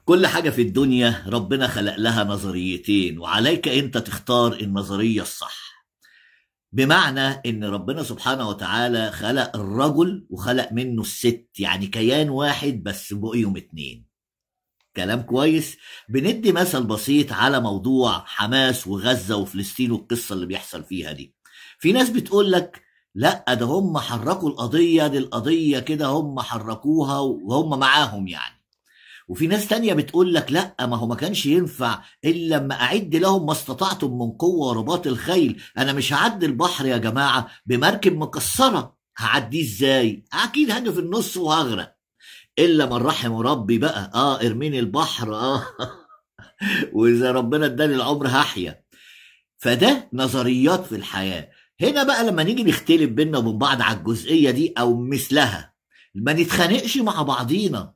كل حاجة في الدنيا ربنا خلق لها نظريتين، وعليك انت تختار النظرية الصح. بمعنى ان ربنا سبحانه وتعالى خلق الرجل وخلق منه الست، يعني كيان واحد بس بقيهم اتنين. كلام كويس. بندي مثل بسيط على موضوع حماس وغزة وفلسطين والقصة اللي بيحصل فيها دي. في ناس بتقول لك لا ده هم حركوا القضية دي، القضية كده هم حركوها وهم معاهم يعني. وفي ناس تانية بتقول لك لا، ما هو ما كانش ينفع إلا لما أعد لهم ما استطعتم من قوة ورباط الخيل. أنا مش هعدي البحر يا جماعة بمركب مكسرة، هعديه إزاي؟ أكيد هاجي في النص وهغرق، إلا من رحم ربي بقى، ارميني البحر وإذا ربنا اداني العمر هحيا. فده نظريات في الحياة. هنا بقى لما نيجي نختلف بينا وبين بعض على الجزئية دي أو مثلها، ما نتخانقش مع بعضينا.